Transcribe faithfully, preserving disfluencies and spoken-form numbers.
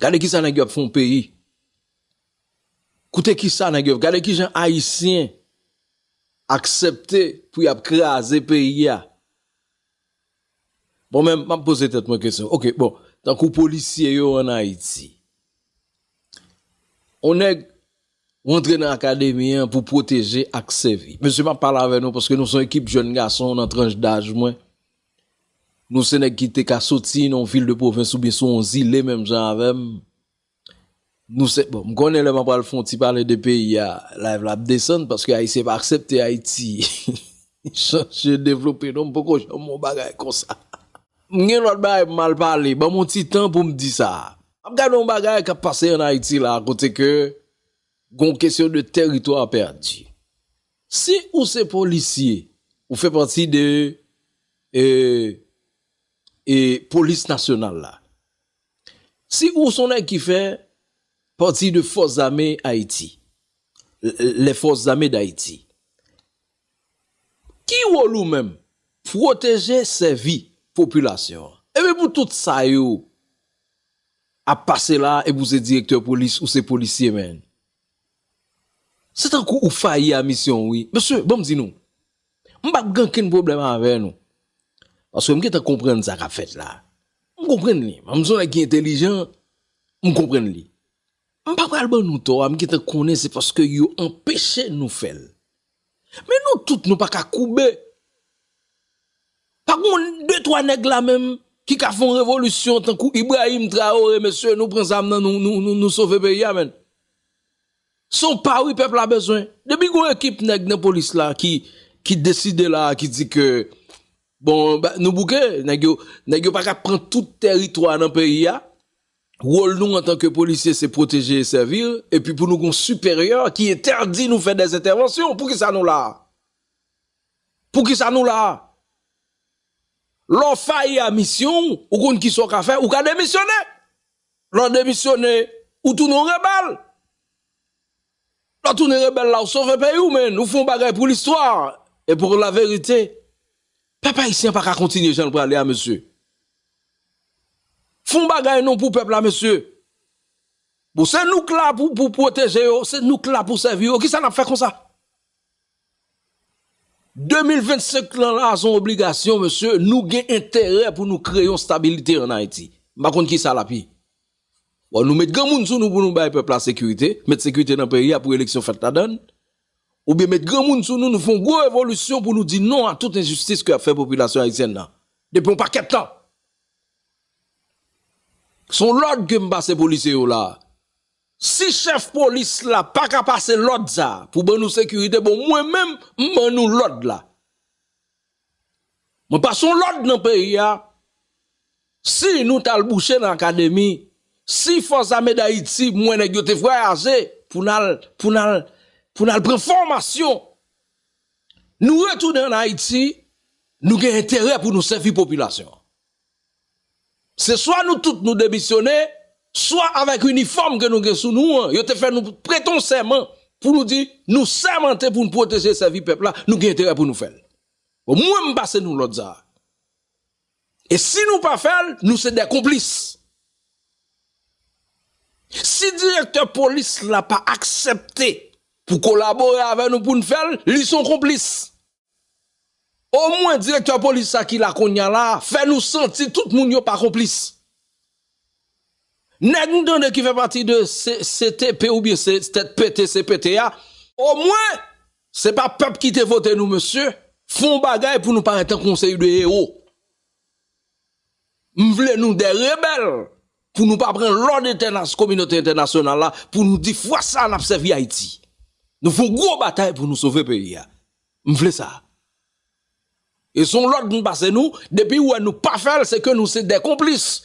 Gade kisa nèg yo ap fè yon peyi. Koute kisa nèg yo, gade kijan Ayisyen aksepte pou y ap kraze peyi a. Bon, men, m ap poze tèt mwen kesyon. Ok, bon, tankou polisye yo ann Ayiti. On nèg ou antre nan akademi an pou pwoteje ak sèvi. Mesye, m ap pale avè nou paske nou se yon ekip jèn gason nan tranch daj mwen. Nou se nèg ki te ka soti nan yon vil de pwovens oubyen sou yon zile menm jan avè m. Nou se, bon, m konnen lè m ap pral fè yon ti pale de peyi a, live la ap desann paske Ayisyen pa aksepte Ayiti chanje, devlope non, m poko janm wè yon bagay konsa. M gen lòt bagay pou m al pale, ban m yon ti tan pou m di sa. M ap gade yon bagay k ap pase ann Ayiti la, kote ke gon kesyon de teritwa pèdi. Si ou se polisye, ou fè pati de e, e polis nasyonal la. Si ou se yon nèg ki fè pati de Fòs Zame Ayiti, les Forces Armées d'Haïti, ki wòl ou menm? Pwoteje, sèvi popilasyon an. Epi pou tout sa yo ap pase la, epi ou se direktè polis, ou se polisye, men. Se tankou ou fayi a misyon w, wi. Mesye, ban m di nou, m p ap gen okenn pwoblèm avè nou. Paske m gentan konprann sa k ap fèt la. M konprann li. M se yon nèg ki entèlijan, m konprann li. M pa pral ban nou tò a, m gentan konnen se paske yo anpeche nou fè l. Men nou tout, nou pa ka koube. Pa gon de, twa nèg la menm ki ka fè yon revolisyon tankou Ibrahim Traoré, mesye, nou pran zam nan, nou, nou, nou, nou sove peyi a, menn. Se yon pari pèp la bezwen. Depi gon ekip nèg nan polis la ki, ki deside la, ki di ke, bon, ba, nou bouke, nèg yo, nèg yo pa ka pran tout teritwa nan peyi a. Wòl nou antanke polisye se pwoteje e sèvi, epi pou nou gon siperyè ki entèdi nou fè dèzentèvansyon. Poukisa nou la a? Poukisa nou la a? Lè w fayi a misyon w, ou konn kisa w ka fè, ou ka demisyone. Lè w demisyone, ou tounen yon rebèl. Lè w tounen rebèl la, ou sove peyi w, men ou fè yon bagay pou listwa e pou laverite. Pèp ayisyen an pa ka kontinye jan l prale a, mesye. Fè yon bagay non pou pèp la, mesye. Bon, se nou k la pou, pou pwoteje yo, se nou k la pou sèvi yo. Kisa n ap fè konsa? De mil vennsenk lan la, se yon obligasyon, mesye. Nou gen enterè pou nou kreye yon stabilite ann Ayiti. M pa konn kisa l ap ye. Bon, nou met granmoun sou nou pou nou bay pèp la sekirite, met sekirite nan peyi a pou eleksyon fèt ladan l. Oubyen met granmoun sou nou, nou fè yon gwo revolisyon pou nou di non a tout enjistis ke y ap fè popilasyon ayisyèn nan. Depi yon pakèt tan. Se yon lòd ke m pase polisye yo la. Si chèf polis la pa ka pase lòd sa a pou ban nou sekirite, bon, mwen menm, m ban nou lòd la. Mwen pase yon lòd nan peyi a. Si nou t al bouche nan akademi, si Fòs Ame Dayiti, m wè nèg yo te vwayaje pou n al, pou n al, pou n al pran fòmasyon, nou retounen ann Ayiti, nou gen enterè pou nou sèvi popilasyon an. Se swa nou tout nou demisyone, swa avèk inifòm ke nou gen sou nou an, yo te fè nou prete yon sèman pou nou di nou sèmante pou n pwoteje, sèvi pèp la, nou gen enterè pou nou fè l. Bon, mwen, m pase nou lòd sa a. E si nou pa fè l, nou se de konplis. Si direktè polis la pa aksepte pou kolabore avè nou pou n fè l, li se yon konplis. Omwen direktè polis sa ki la kounye a la, fè nou santi tout moun yo pa konplis. Nèg m tande ki fè pati de C-, C T P oubyen se tèt pete, C P T a, omwen, se pa pèp ki te vote nou, mesye. Fè yon bagay pou nou parèt tankou yon seri de ewo. M vle nou de rebèl pou nou pa pran lòd entènas-, kominote entènasyonal la, pou nou di fwa sa a n ap sèvi Ayiti. Nou fè yon gwo batay pou nou sove peyi a. M vle sa. E se yon lòd m pase nou, depi w wè nou pa fè l, se ke nou se de konplis.